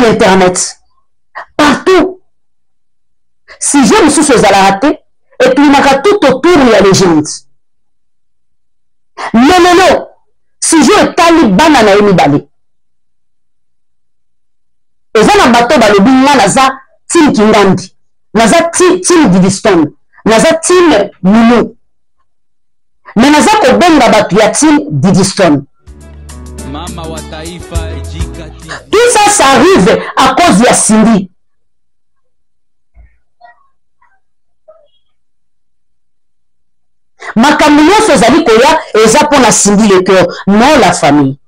l'internet, partout. Sujet mosusu ezalaka te, etournaka tout autour ya légende. Mais lelo sujet etali bana na ye mibale. Eza na bato balobi nga naza team Kingandi, naza team Didistone, naza team Munu, mais naza kobenga bato ya team Didistone. Mama wa taifa Jikati. Tout ça, ça arrive à cause ya Cindy. Makambo nyonso ezali koya eza mpo na Cindy le cœur, non la famille.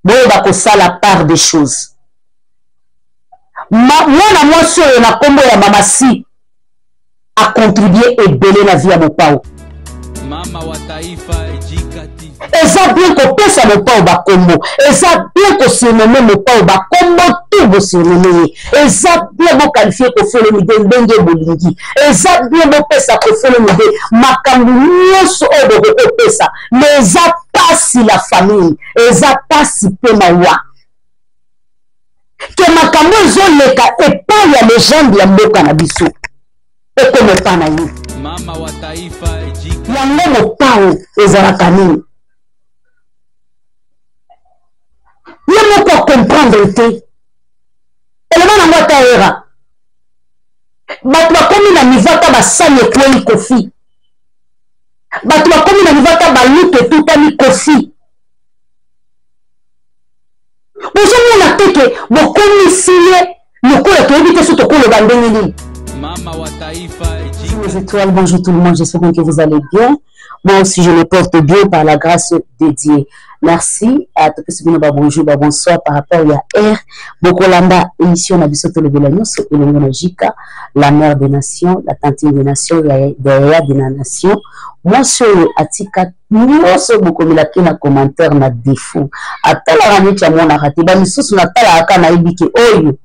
Boyeba kosala part des choses. Mwana mwasi oyo na kombo ya Mama Si a contribuer ebele na vie ya Mopao. Mama wa taifa Jikati. Eza bien kopesa Mopao bakombo, eza bien kosurnomme Mopao bakombo tout bosurnomme ye, eza bien bokalifie Koffi Olomide ndenge bolingi, eza bien bopesa Koffi Olomide makambo nyonso oyo bokoki kopesa, mais eza pasi la famille, eza pasi pe mawa ke makambo ezoleka epai ya legende ya mboka na biso ekoma epai na ye. Mama wa taifa Jika. Yango Mopao ezalaka nini? Ye moko acomprendre te elema nango ata era bato bakomi na niveau ata basani ekwei Koffi, bato bakomi na niveau ata balutu etutami Koffi. Bozomona te ke bokomisi ye lokola toyebi te so tokoloba ndenge nini. Mama wa taifa Jika. Les étoiles, bonjour tout le monde, j'espère que vous allez bien. Moi aussi, je me porte bien par la grâce de Dieu. Merci à tous ceux qui nous bonjour, bonsoir par rapport à R. Bokolanda, émission na biso tolobela nyonso elongo na Jika, la mère des nations, la tantine des nations, ya ya de la nation. Mwasi oyo atika nyonso bokomelaki na commentaire na défaut. Atalaka neti amonaka te, ba misusu natalaka kaka nayebi ke oyo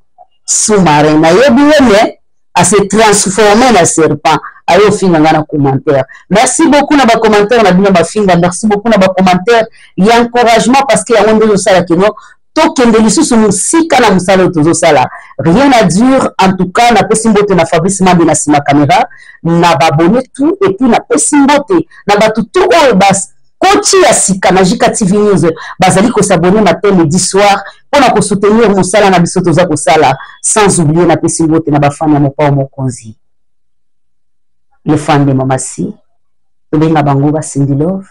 sous-marin, nayebi ye mais a se transformer na serpent. Ayo finga nga na commentaire. Merci beaucoup na ba commentaire na bino ba finga. Merci beaucoup na ba commentaire ya encouragement parce que yango nde ezosala kino tokende lisusu mosika na mosala oyo tozosala. Rien à dire en tout cas, napesi mbote na Fabrice Mambi na nsima caméra, na ba abonné tout, et puis napesi mbote na bato tout oyo ba koti ya sika na Jika TV News bazali kosabonner matin midi soir mpona kosoutenir mosala na biso toza kosala. Sans oublier napesi mbote na bafani ya Mopao Mokonzi, le fan de Mama Si, tobenga bango ba Cindy Love,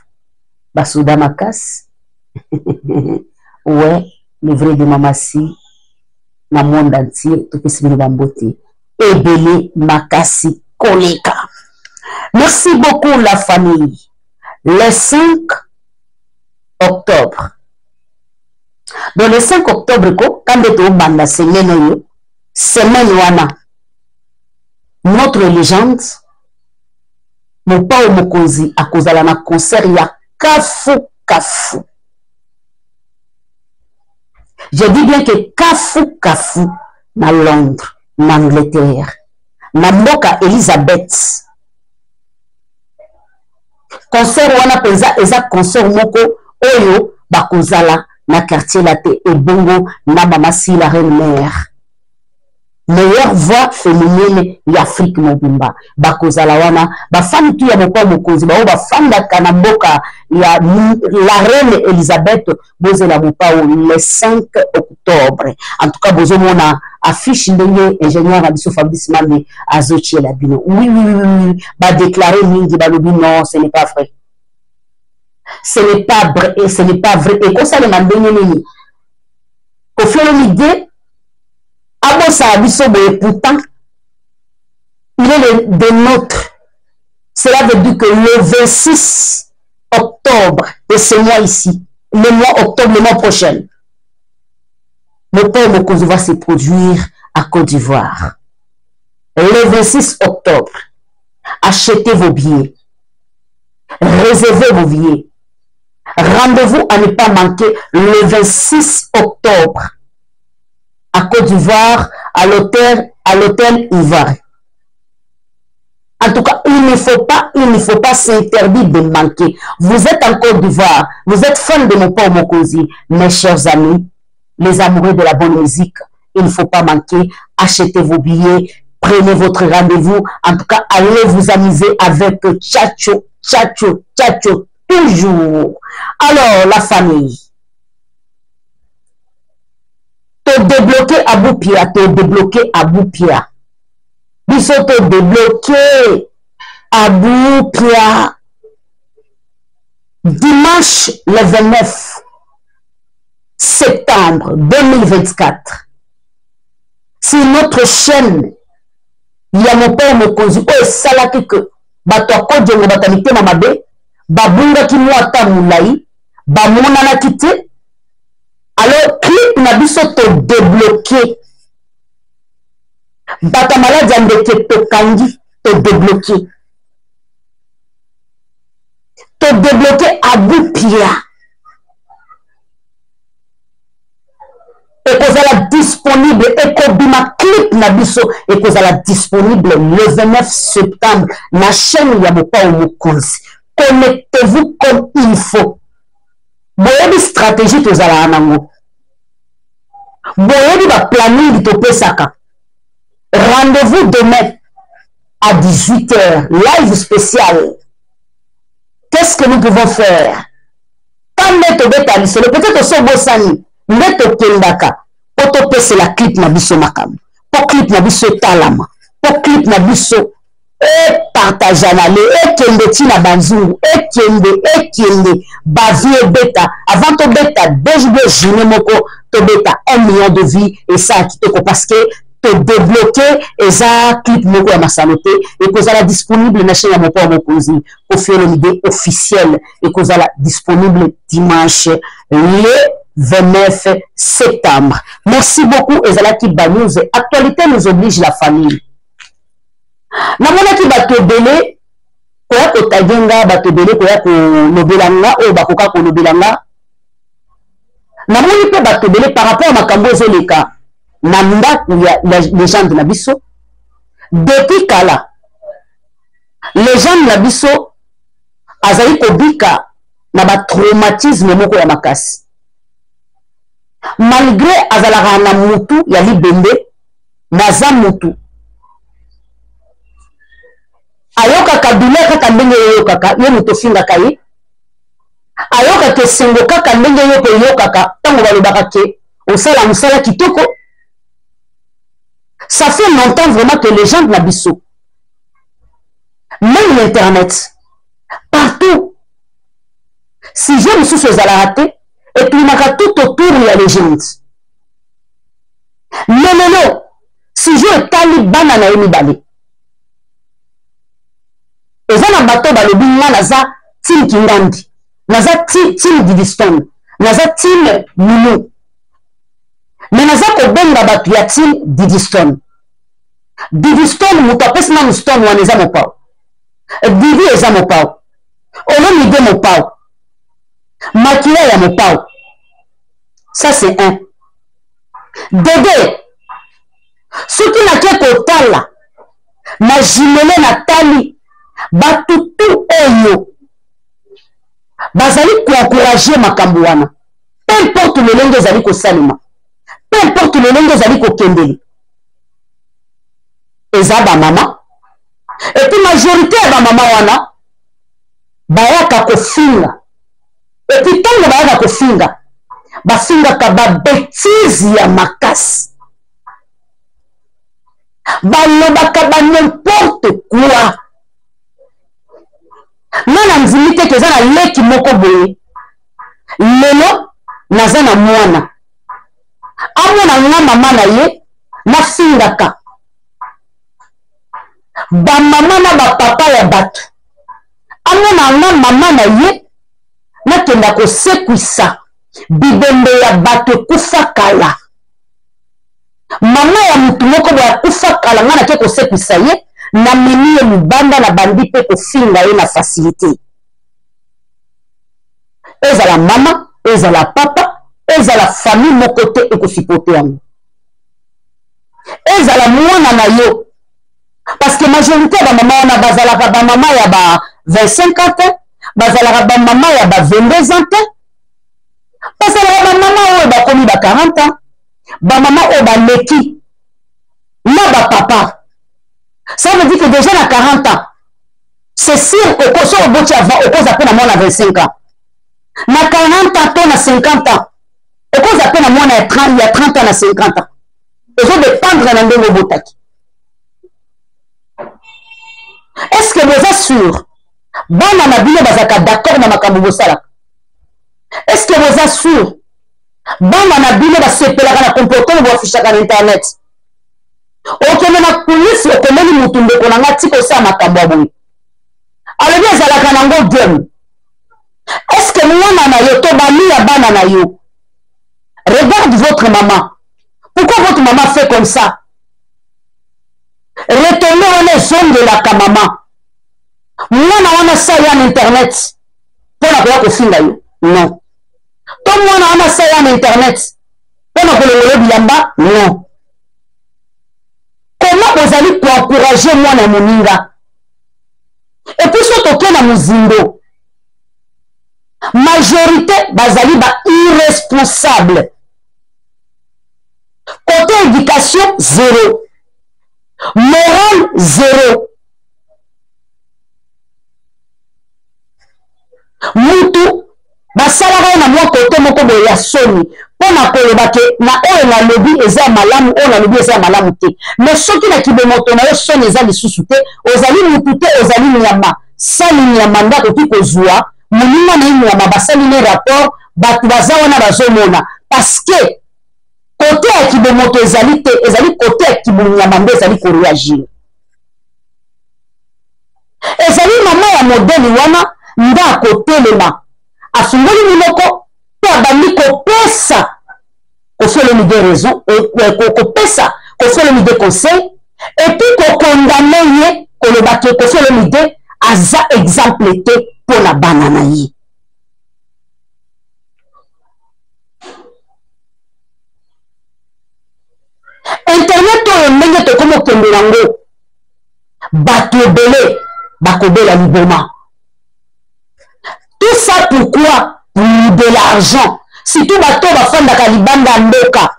ba Souda Makasi. Ouais, le vrai de Mama Si na monde entier, topesi bino bambote ebele makasi koleka. Merci beaucoup la famille. Le 5 octobre, donc le 5 octobre ko kande tobanda semaine oyo, semaine wana notre légende Mopao Mokonzi akozala na concert ya kafu kafu. Je dis bien que kafu kafu na Londres, na Angleterre, na mboka Elizabeth. Concert wana mpenza eza concert moko oyo bakozala na quartier la te, ebongo na Mama Si la reine mère, meilleure voix féminine ya Afrique mobimba, bakozala wana. Bafani tu ya Mopao Mokonzi baoyo bafandaka na mboka ya la reine Elizabeth, bozela Mopao le 5 octobre. En tout cas bozomona affiche ndenge ingénieur na biso Fabrice Mambi azotiela bino. Oui, oui, oui, oui, ba déclarer mingi balobi non, ce n'est pas vrai, ce n'est pas vrai, ce n'est pas vrai. Ekosalema ndenge nini? Koffi Olomide abosaka biso boye, pourtant il est le de notre. Cela veut dire que le 26 octobre de ce mois ici, le mois octobre, le mois prochain, Mopao Mokonzi va se produire à Côte d'Ivoire. Le 26 octobre, achetez vos billets, réservez vos billets. Rendez-vous à ne pas manquer le 26 octobre à Côte d'Ivoire, à l'hôtel Ivoire. En tout cas, il ne faut pas s'interdire de manquer. Vous êtes en Côte d'Ivoire, vous êtes fan de Mopao Mokonzi, mes chers amis. Les amoureux de la bonne musique, il ne faut pas manquer. Achetez vos billets, prenez votre rendez-vous. En tout cas, allez vous amuser avec Tchatcho, Tchatcho, Tchatcho, toujours. Alors, la famille, to débloquer Aboupia, to débloquer Aboupia. Biso to débloquer Aboupia. Dimanche le 29 septembre 2024, sur notre chaîne ya mopaya mokonzi oyo esalaki ke bato ya kodiongo bato ya mitema mabe babungaki mwa ata molai bamonanaki te. Alors clip na biso to débloquer bato ya maladi ya ndeke, tokangi, to débloquer, to débloquer Abupia. Ekozala disponible, ekobima, clip na biso ekozala disponible le 29 septembre na chaîne ya Mopao Mokonzi. Connectez-vous comme il faut. Boyebi stratégie tozalaka nango, boyebi baplanning topesaka. Rendez-vous demain à 18h, live spécial. Qu'est-ce que nous pouvons faire? Ka nde tobeta lisolo, peut-être oso obosani nde tokendaka mpo topesela clip na biso makambo, mpo clip na biso etalama, mpo clip na biso epartagana le ekende ntina banzungu, ekende, ekende bavues ebeta. Avant tobeta deux journée moko, tobeta 1 million de vues, esala kitoko, parce que todébloquer eza clip moko ya masano te. Ekozala disponible na chaîne ya Mopao Mokonzi Koffi Olomide officiel, ekozala disponible dimanche le 29 septembre. Merci beaucoup. Ezalaki banews, actualité nous oblige, la famille. Namonaki bato ebele koya kotaguer nga, bato ebele koya kolobela nga oyo bakoka kolobela nga. Namoni mpe bato ebele par rapport ya makambo ezoleka na ndako ya légende na biso. Depuis kala, légende na biso azali kobika na batraumatisme moko ya makasi, malgré azalaka na mutu ya libende. Naza mutu ayokaka douleur kaka ndenge oyokaka ye, moto ofingaka ye ayokaka esengo kaka ndenge yo mpe oyokaka ntango balobaka ke osala mosala kitoko. Ça fait longtemps vraiment que légende na biso, même l'internet partout, sujet mosusu ezalaka te, etournaka tout autour ya légende. Mais lelo sujet etali bana na ye mibale. Eza na bato balobi: nga naza team Kingandi, naza team Didistone, naza team Munu. Me naza kobenga bato ya team Didistone. Didistone, moto apesi nanu stone wana eza Mopao. Didi eza Mopao, Olomide Mopao, makila ya Mopao. Ça, c'est un dede. Soki nake kotala na jumelle, natali bato tu oyo bazali koencourager makambo wana, peu importe lolenge ezali kosalema, peu importe lolenge ezali kokendeli, eza bamama. Et puis majorité ya bamama wana bayaka kofinga. Et puis ntango bayaka kofinga, bafingaka babêtises ya makasi, balobaka ba n'importe quoi. Nga na ndimi te eza na leki moko boye. Lelo naza na mwana, amona nga mama na ye nafingaka bamama na bapapa ya bato, amona nga mama na ye nakenda kosekwisa bibembe ya bato ekufa kala. Mama ya motu moko boye akufa kala, nga nake kosekwisa ye, namemi ye libanda, na bandi mpe kofinga ye na facilité. Ezala mama, ezala papa, ezala famille moko te ekosupporter yango, ezala mwana na yo, parce que majorité ya bamama wana bazalaka bamama ya ba 25 ans te, bazalaka bamama ya ba 22 ans te. Bazalaka bamama oyo bakomi ba 40 ans, bamama oyo baleki na bapapa. Ça veut dire que déjà na 40 ans, c'est sûr, okoso oboti avant, okoza mpe na mwana 25 ans. Na 40 ans to na 50 ans, okoza mpe na mwana ya 30, ya 30 ans na 50 ans. Ezodépendre na ndenge obotaki. Est-ce que boza sûr bana na bino bazalaka d'accord na makambo bosalaka? Est-ce que boza sûr bana na bino basepelaka na comportement boafishaka na internet? Okende na kulisi, okomeli mutu, ndeko na nga, tika osala makambo ya boye. Alobi ezalaka nango game. Est-ce que mwana na yo to bami ya bana na yo, regarde votre maman, pourquoi votre maman fait comme ça? Retombe wana ezongelaka mama. Mwana wana asali ya na internet mpo na koya kofinga yo? Non. To mwana wana asali ya na internet mpo na kolongola bilamba? Non. Comment bozali koencourage mwana ya moninga? Epuis so toke na mozindo, majorité bazali ba irresponsable. Côté éducation, zéro. Morale, zéro. Mutu basalaka ye na mwa kote moko boye ya soni mpo na koloba ke na oyo nalobi eza ya malamu, oyo nalobi eza ya malamu te. Mais soki na kibomoto na yo soni eza lisusu te, ozali mutu te, ozali nyama. Sali nyama nde akoki kozwa moninga na ye nyama, basali ne rapport, bato baza wana bazomona, parce que kote ya kibomoto ezali te, ezali kote ya kibonyama nde ezali koreagir. Ezali mama ya modele wana nde akotelema, afungoli monoko mpe abandi kopesa Koffi Olomide raison, kopesa Koffi Olomide conseil, et puis kokondamne ye, koloba ke Koffi Olomide aza exemple te mpo na bana na ye. Internet oyo ndenge tokomi okende yango, bato ebele bakobela liboma. Tout ça pourquoi? Pour de l'argent. Surtout bato bafandaka libanda ya mboka.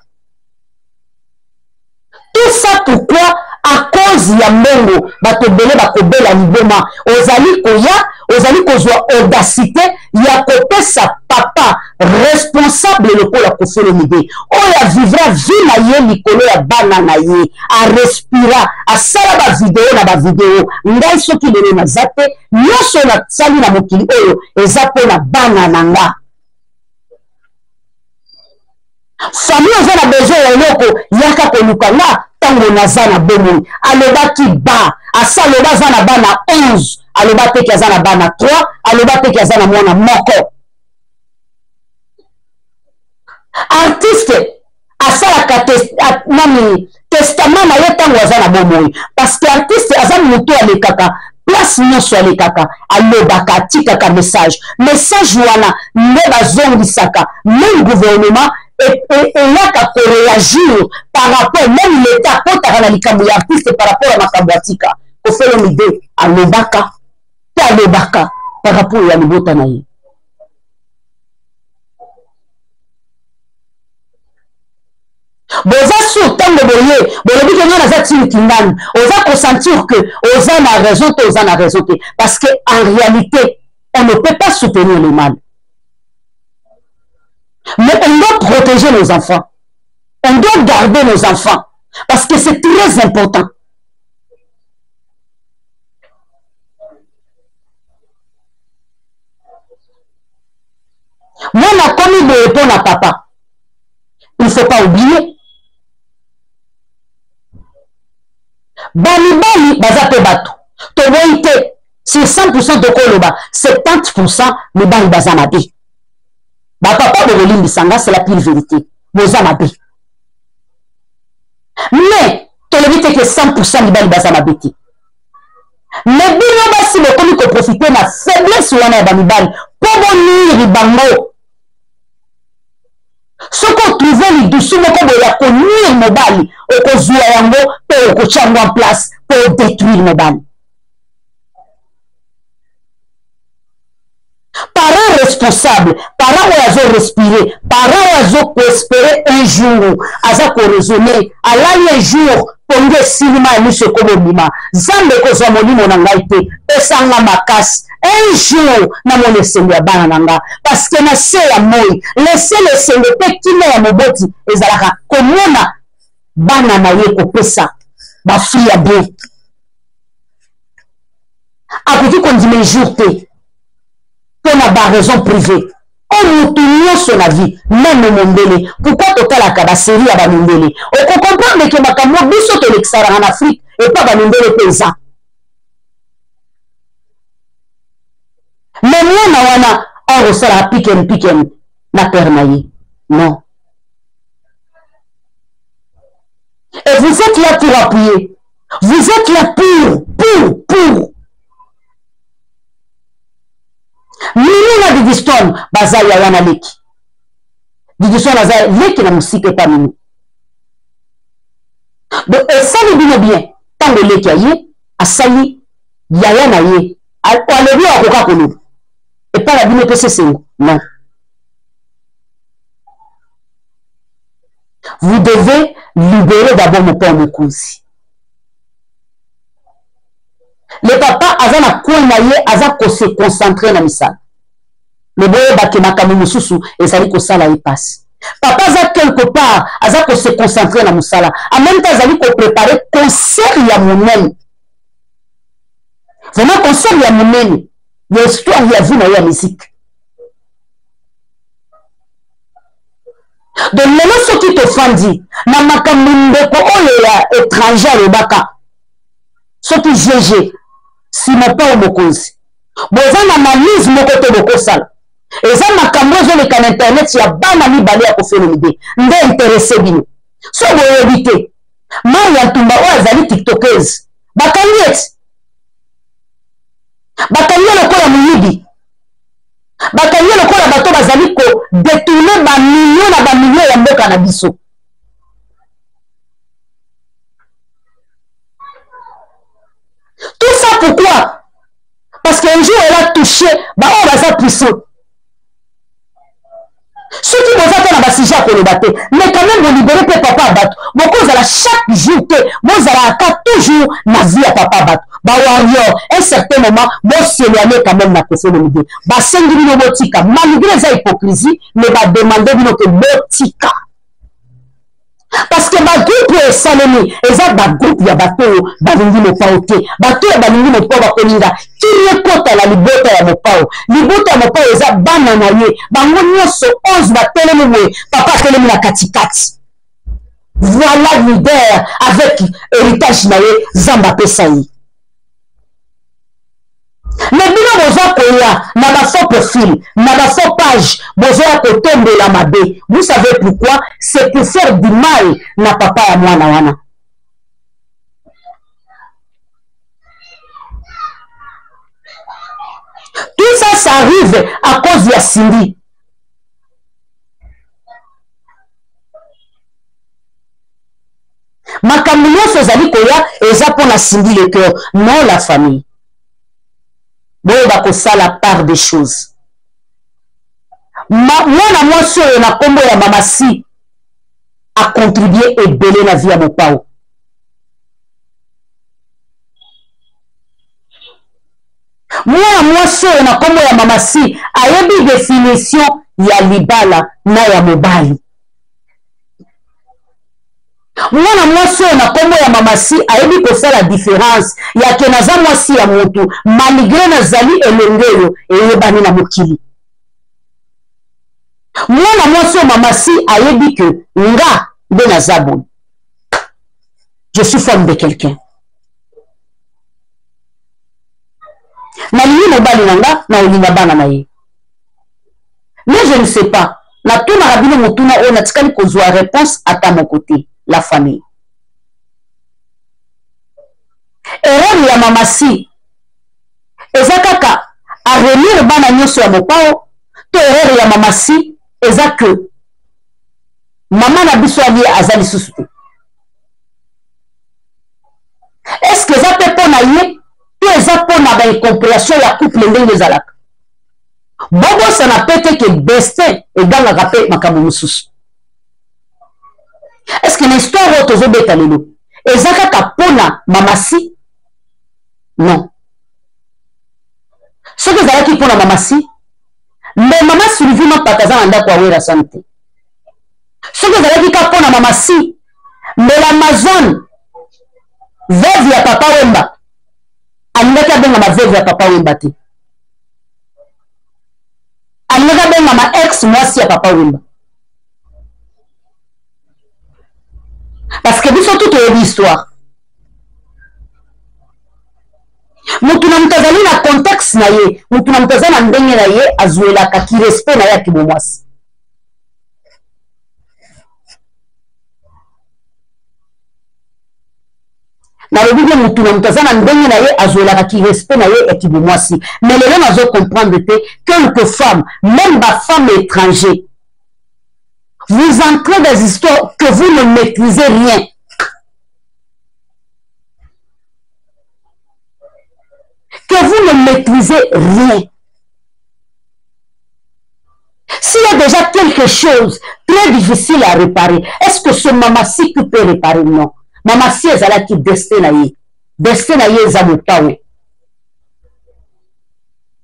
Tout ça pourquoi? À cause ya mbongo, bato ebele bakobela liboma. Ozali koya, ozali kozwa audacité ya kopesa papa responsable lokola Koffi Olomide, oyo avivra vie na ye likolo ya bana na ye, arespira, asala ba video na ba video. Ngai soki lelo naza te, nyonso nasali na mokili oyo eza mpo na bana na nga. Famille oza na besoin ya eloko, yaka koluka nga ntango naza na bomoi. Alobaki ba asa aloba aza na bana 11, aloba teke aza na bana 3, aloba teke aza na mwana moko. Artiste asalaka nani testament na ye ntango aza na bomoi, parce que artiste aza moto alekaka place nyonso, alekaka, alobaka, atikaka message. Message wana nde bazongisaka, même gouvernement eyaka koréagir par rapport, même l'état akotaka na likambo ya artiste par rapport ya makambo atika. Koffi Olomide alobaka mpe alobaka par rapport ya libota na ye. Boza sur ntango boye bolobi ke ngai naza tini kingani, oza kosentir que oza na raison te, oza na raison te, parce que en réalité on ne peut pas soutenir le mal, mais on doit protéger nos enfants, on doit garder nos enfants, parce que c'est très important. Mwana akomi boye mpo na papa, il faut pas oublier bamibali baza mpe bato, toboyi te. Sur 100 tokoloba 70 mibali baza mabe. Bapapa bokolimbisa nga, c'est la pire vérité, boza mabe. Mais tolobi te ke 100 mibali baza mabe te, mais bino basi bokomi koprofite na faiblesse wana ya bamibali mpo boniri bango. Soki otrouve lidusu moko boye ya konuire mobali, okozwa yango mpe okotya yango en place mpo odétruire mobali. Parent Responsable, parent oyo azo respirer, parent oyo azo koespere un jour, aza koraisonne, alali un jour, pongi esili, mai ya miso ekomi obima, Nzambe kozwa molimo na ngai te, pesa nga makasi un jour namona esengo ya bana na nga, parce que na se ya moi lesele esengo mpe kimia ya moboti ezalaka komona bana na ye kopesa bafruit ya bien. Akoki kondima un jour te mpo na ba raison privée oyo motu nyonso na vie, meme mondele. Pourquoi totalaka baserie ya bamindele? Okokomprendre ke makambo biso tolekisaka na Afrique epa bamindele mpe eza me mwana wana akosalaka piken piken na père na ye. Non, et vous êtes là pour appuyer, vous êtes là pour Mimi na Didistone baza yaya na leki. Didistone aza leki na mosika epa Mimi. Donc esali bino bien ntango leki aye asali yaya na ye alobi oyo akoka koloba epai na bino epesi esengo. Non, vous devez libérer d'abord mopao mokonzi. Le papa aza na coin na ye, aza ko se concentrer na misala. Me boyeba ke makambo mosusu ezali kosala ye pasi. Papa aza quelque part, aza ko se concentrer na mosala. En même temps azali ko préparer concert ya monene. Vraiment concert ya monene ya histoire ya vie na ye ya musique. Donc lelo soki tofandi na makambo ndeko oyo ya étranger alobaka, soki GG Simon Paul mokonzi, boza na analyse moko te bokosala, eza makambo ezoleka na internet ya bana mibale ya Koffi Olomide nde interesse bino. So boyebi te Maria Ntumba oyo azali tiktokeuse, bakangi eti bakangi ye lokola moyibi, bakangi ye lokola bato bazali kodetourne bamilio na bamilio ya mboka na biso. Tout ça pourquoi? Parce qu'un jour elle a touché baoyo baza puissant. Soki boza te na basujet ya koloba te, mais quand même bolibere mpe papa ya bato. Bokozala chaque jour te, bozalaka toujours na vie ya papa ya bato. Bawarrior, un certain moment boseloigne quand même na Koffi Olomide. Basengi bino botika, malgré eza hypocrisie, mais bademande bino ke botika. Parce que bagroupe oyo esalemi eza bagroupe ya bato oyo balingi mopao te. Bato oyo balingi mopao bakolinga kini ekota na libota ya mopao. Libota ya mopao eza bana na ye, bango nyonso 11 batelemi boye, papa atelemi na katikati. Voilà leader avec héritage na ye Nzambe apesa ye. Mais bino boza koya na ba faux profil, na ba faux page, bozoya kotombola mabe. Vous savez pourquoi? C'est pour faire du mal na papa ya mwana wana. Tout ça, ça arrive à cause ya Cindy. Makambo nyonso ezali koya eza mpona Cindy le cœur, non la famille. Boyeba kosala part des choses. Mwana mwasi oyo na kombo ya Mama Si a contribué ebele na vie ya mopao. Mwana mwasi oyo na kombo ya Mama Si ayebi définition ya libala na ya mobali. Mwana mwasi oyo na kombo ya Mama Si ayebi kosala différence ya ke naza mwasi ya motu malgré nazali elongi oyo eyebani na mokili. Mwana mwasi oyo Mama Si ayebi ke nga nde naza boye, je suis femme de quelqu'un, nalingi mobali na nga, na olinga bana na ye. Mais je ne sais pas, natunaka bino motuna oyo natikali kozwa réponse ata moko te. La famille, erreur ya Mama Si eza kaka arenir bana nyonso ya mopao, to erreur ya Mama Si eza que mama na biso alie aza lisusu te? Est-ce que eza mpe mpo na ye, to eza mpo na baincompréhension ya couple ndenge ezalaka? Bobosana pe te ke destin egangaka pe makambo mosusu. Est-ce que na histoire oyo tozobeta lelo eza kaka pona Mama Si? Non. Soki ezalaki pona Mama Si, mbe Mama Sylvie Mapata aza na ndako ya Werrason te. Soki ezalaki kaka pona Mama Si, mbele Amazon veuve ya Papa Wemba alingaki abengama veuve ya Papa Wemba te. Alingaki abengama ex mwasi ya Papa Wemba. Parce que biso tout toyebi histoire. Mutu na mutu azali na contexte na ye, mutu na mutu aza na ndenge na ye azuelaka ki respect na ye ya kibomwasi. Nalobi bien mutu na mutu aza na ndenge na ye azuelaka ki respect na ye ya kibomwasi. Mais lelo nazo comprendre te quelque femme, même ba femme étranger, vous entrez des histoires que vous ne maîtrisez rien. Que vous ne maîtrisez rien. S'il y a déjà quelque chose très difficile à réparer, est-ce que ce Mama Si qui peut réparer? Non. Mama Si ezalaki destin na ye. Destin na ye eza motawe.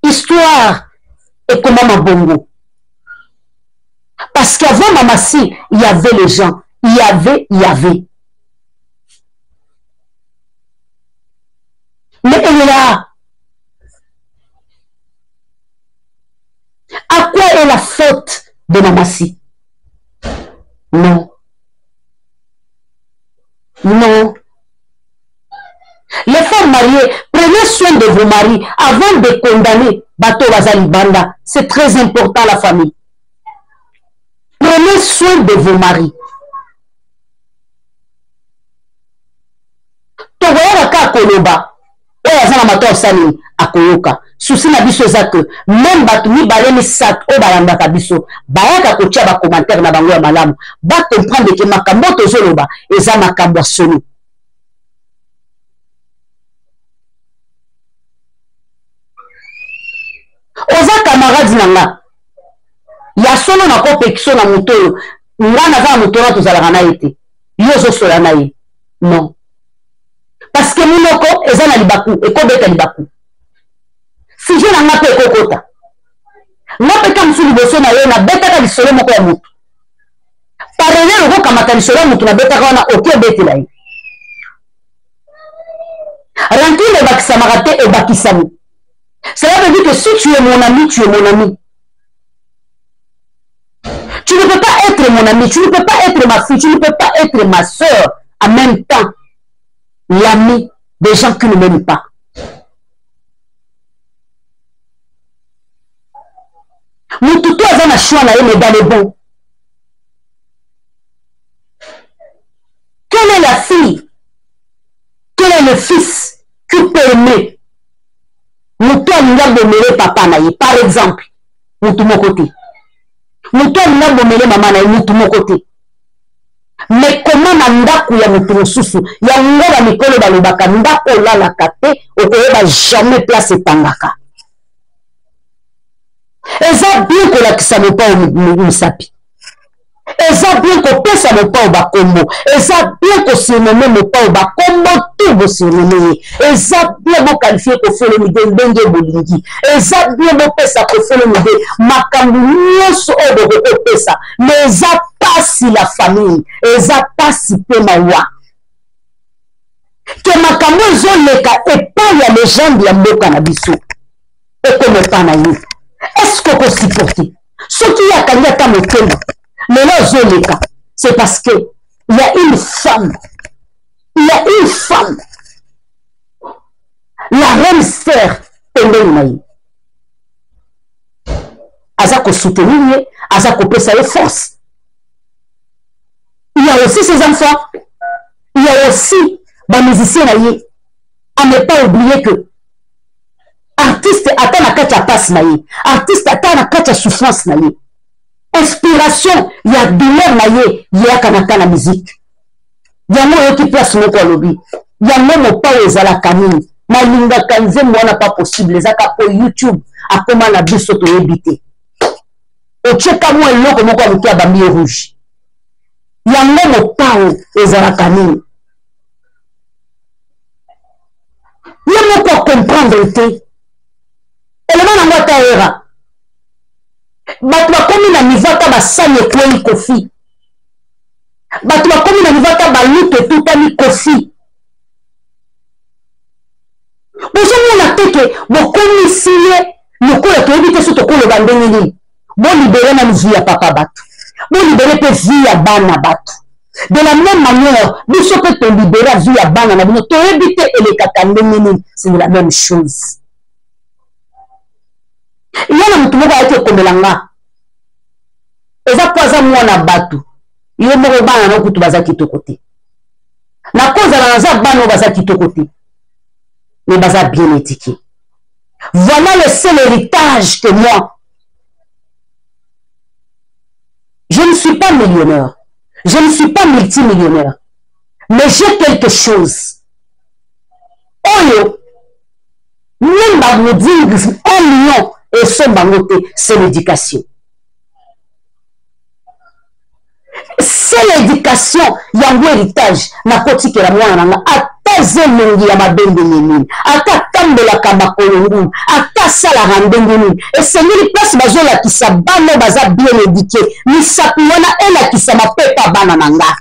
Histoire ekoma mabongo. Parce qu'avant Mama Si, il y avait les gens. Il y avait, il y avait. Mais elle est là. À quoi est la faute de Mama Si? Non. Non. Les femmes mariées, prenez soin de vos maris avant de condamner bato baza libanda. C'est très important la famille. Prenez soin de vos maris. Tokoyaka kaka koloba oyo aza na mato asali nini akoyoka. Souci na biso eza que même bato mibale misato oyo balandaka biso bayaka kotia ba commentaire na bango ya malamu, ba comprendre que makambo oyo tozoloba eza makambo ya solo. Oza camarade na nga ya solo, nakopekiso na moto oyo nga naza na moto wana tozalaka na ye te, yo ozosola na ye non, parce que monoko eza na libaku, ekobeta libaku. Sujet na nga mpe ekokota nga mpe ta mosusu liboso na yo nabetaka lisolo moko ya motu par erreur, okokamata lisolo ya motu nabetaka wana oki obetela ye. Rancune ebakisamaka te, ebakisami. Cela veut dire que si tu es mon ami, tu es mon ami. Tu ne peux pas être mon ami, tu ne peux pas être ma fille, tu ne peux pas être ma soeur en même temps l'ami des gens qui ne m'aiment pas. Mutu to aza na choix na ye, mais dans le bon. Quelle est la fille? Quel est le fils qui peut aimer? Mutu alingi abomele papa na ye, par exemple, mutu moko te. Mutu alingi abomele mama na ye, mutu moko te. Mais comment na ndako ya mutu mosusu? Yango ba mikolo balobaka ndako olalaka te, okoyeba jamais place etangaka. Eza bien kolakisa mopao mosapi, eza bien kopesa mopao bakombo, eza bien kosurnomme mopao bakombo tout bosurnomme ye, eza bien bokalifie Koffi Olomide ndenge bolingi, eza bien bopesa Koffi Olomide makambo nyonso oyo bokoki kopesa, mais eza pasi la famille, eza pasi pe mawa ke makambo ezoleka epai ya legende ya mboka na biso ekoma epai na ye. Est-ce que okosupporte soki ye akangi ata motema lelo azoleka? C'est parce que il y a une femme, il y a une femme, la reine sœur pembeni na ye, aza kosoutenir ye, aza kopesa ye force. Il y a aussi ses enfants, il y a aussi ba musiciens na ye. À ne pas oublier que artiste ata na kati ya passe na ye, artiste ata na kati ya souffrance na ye, inspiration ya douleur na ye yeyaka na ta na musique. Yango oyoki place moko alobi yango mopao ezalaka nini, nalingaka nzembo wana pas possible, ezaka po YouTube. akoma na biso toyebi te. Otyeka mwa eloko moko ya moke ya bamie rouge. Yango mopao ezalaka nini? Ye moko acomprendre te. Elema nango ata era. Bato bakomi na niveau ata basani ekwei Koffi. Bato bakomi na niveau ata balutu etutami Koffi. Bozomona te ke bokomisi ye lokola toyebi te so tokoloba ndenge nini. Bolibere nanu vie ya papa bato, bolibere mpe vie ya bana bato. De la même manière biso mpe tolibera vie ya bana na bino, toyebi te elekaka ndenge nini. C'est de la même chose. Ya na motu moko ayaki ekomela nga, eza mpo aza mwana bato, ye moko bana na kutu baza kitoko te. Nakozala naza bana oyo baza kitoko te, mais baza bien éduqué. Voilà le seul héritage que moi, je ne suis pas millionnaire, je ne suis pas multimillionnaire, mais j'ai quelque chose. Oyo, même ba dire 1 million et son bango te, c'est l'éducation. C'est l'éducation, yango héritage, nakotikela mwana na nga, ata zelongi ya mabe ndenge nini, ata tambelaka makolo ngulu, ata asalaka ndenge nini, esengeli place bazolakisa bana baza bien éduqué, misapi wana elakisa mapepa bana na nga.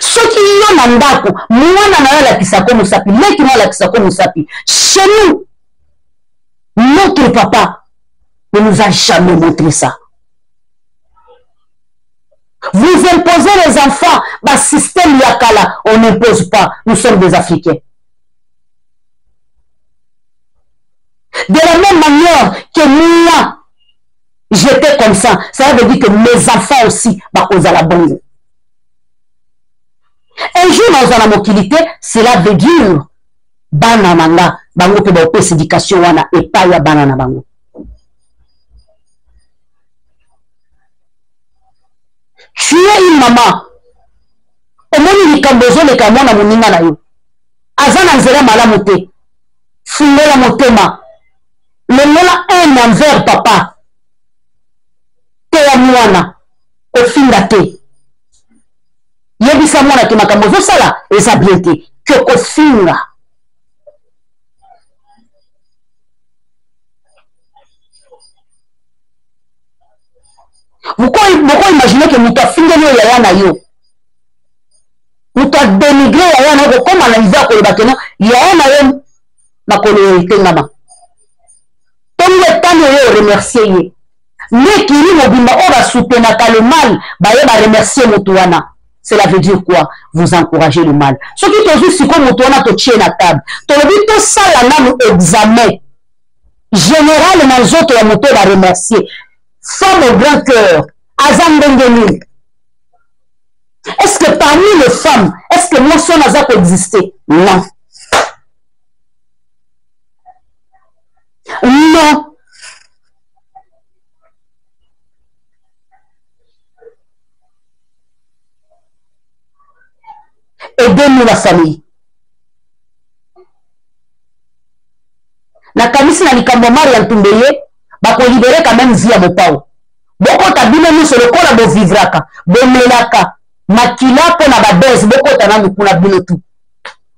Soki yo na ndako, mwana na yo alakisako mosapi, leki na yo alakisako mosapi, chez nous, notre papa ne nous a jamais montré ça. Vous imposez les enfants, bah, système yakala, on n'impose pas, nous sommes des Africains. De la même manière que moi, j'étais comme ça, ça veut dire que mes enfants aussi, bah, la bongo. Un jour, dans la mobilité, cela veut dire, bana nanga, bango pe ba opesa éducation wana epai ya bana na bango. Tu es une maman, omoni likambo ezoleka mwana moninga na yo, aza na nzela malamu te, fungola motema, longola un envers papa, teya mwana, kofinga te, yebisa mwana ke makambo ozosala eza bien te, ke kofinga. Boko imagine ke moto afingeli oyo yaya na yo, moto adenigre yaya na yo, kokoma na niveau ya koloba keno yaya na yo makolo etengama, tongo etali oyo oremercier ye, mekili mobimba oyo basoutenaka le mal baye baremercier moto wana. Cela veut dire quoi? Vous encouragez le mal. Soki tozwi siko moto wana totie na table, tolobi tosala nanu examen général na nzoto ya moto oyo baremercier. Femme au grand cœur, aza ndenge nini? Est-ce que parmi les femmes, est-ce que mwasi wana aza koexister? Non. Non. Aidez-nous la famille. Nakanisi na likambo Maria Ntumbeye bakolibere quand même vie ya mopao. Bokota bino nyonso lokola bovivraka, bomelaka makila mpo na babese, bokota nanu kuna bino tu.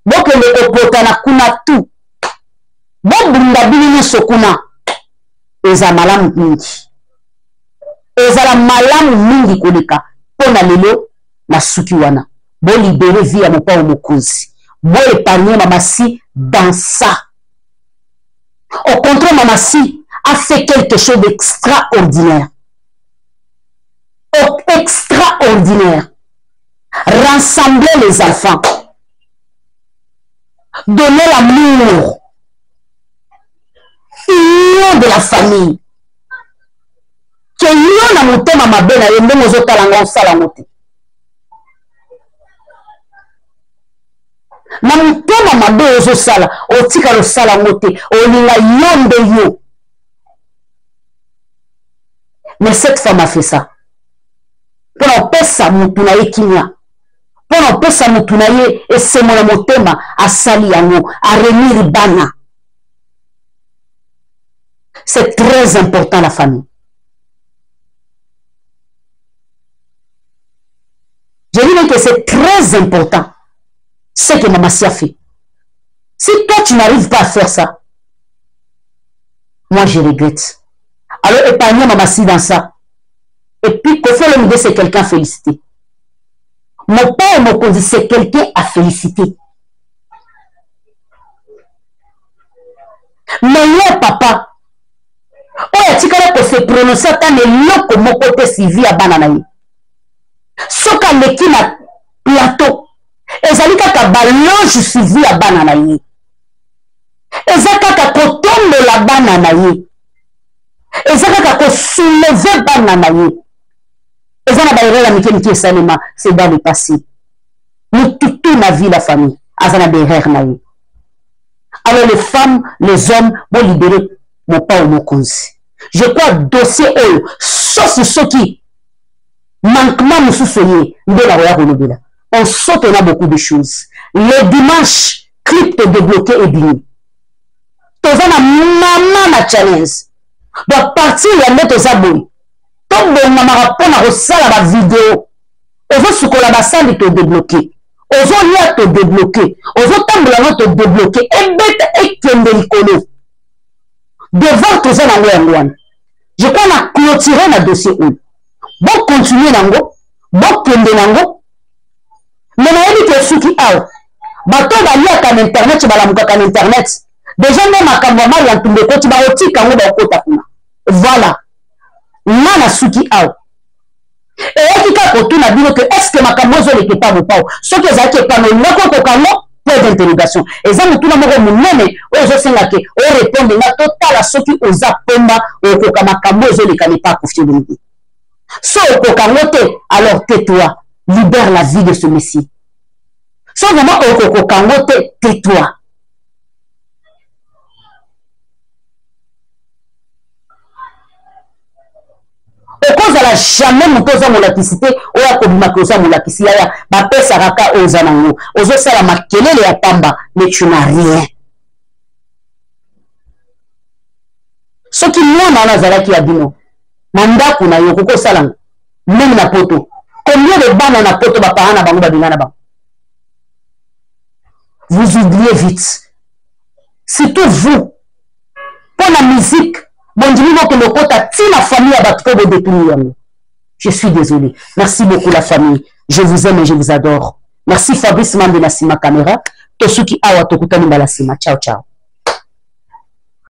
Bokende kopotana kuna tu. Bobunda bino nyonso kuna. Eza malamu mingi. Ezala malamu mingi koleka mpo na lelo na suki wana. Bolibere vie ya mopao mokonzi. Bo épargner Mama Si dans ça. Au contraire, Mama Si a fait quelque chose d'extraordinaire. Extraordinaire. Rassembler les enfants. Donner l'amour. Union de la famille. Ke yo na motema mabe na yo ndenge ozotala nga osala yango te. Na motema mabe ozosala, otikala osala yango te, olinga yo nde yo. Mais cette femme a fait ça. Mpona kopesa motu na ye kimia. Mpo na kopesa motu na ye esengo na motema, asali yango, arenir bana. C'est très important la famille. Je dis bien que c'est très important ce que Mama Sia fait. Si toi tu n'arrives pas à faire ça, moi je regrette. Alors épargnez Mama Si dans ça. Et puis Koffi Olomide c'est quelqu'un félicité. Mon père Mokonzi c'est quelqu'un à féliciter. Meilleur papa oyo atikala kose prononce ata na eloko moko te suivi ya bana na ye soki aleki na plateau ezali kaka baloge suivi ya bana na ye eza kaka kotombola bana na ye eza kaka kosouleve bana na ye eza na baerreur ya mike mike esalema c'est dans le passé mutu tout na vie la famille aza na baerreur na ye alors les femmes les hommes bolibere mopao mokonzi je crois dossier oyo sauf soki manquement mosusu eye nde nakoya kolobela on saute na beaucoup de choses le dimanche clip te débloqué ebimi toza na mama na challenge donc partir ya nde toza boye tobongamaka mpo na kosala bavideo ozosukola basali todebloke ozolia todebloke ozotambola no todebloke ebeta ekende likolo devoir toza nango yango wana je crois na clôture na dossier oyo bocontinue nango bokende nango me nayebi ke esuki awa bato oyo baliaka na internet balamukaka na internet deja nde makambo ya mari ya ntumba ekoti bakotika yango bakokota kuna voilà nga nasuki awa eyaki kaka kotuna bino ke estce makambo ezoleka epa mopao soki ezalaki epa na olingaki okoka yango point d'interrogation eza motuna moko monene oyo ezosenga ke orepondre nga totala soki oza pomba okoka makambo ezoleka na epa Koffi Olomide so okoka yango te alors tais-toi libère la vie de ce monsieur so vraiment okokoka yango te tais-toi okozala jamais moto oza molakisi te oyo akobimaka oza molakisi yaya bapesaka ka oyo oza nango ozosala makelele ya pamba mais tu n'as rien soki mwana wana azalaki ya bino na ndako na yo okoki osala yango meme na poto combien de bana na poto baparent na bango babengana bango vous oubliez vite surtout vous mpo na musique bondimi bokende okota ti na famille ya bato mpo bodetourne yango je suis désolé merci beaucoup la famille je vous aime et je vous adore merci fabrice mambe na nsima caméra tosuki awa tokutani mbala nsima ciao ciao.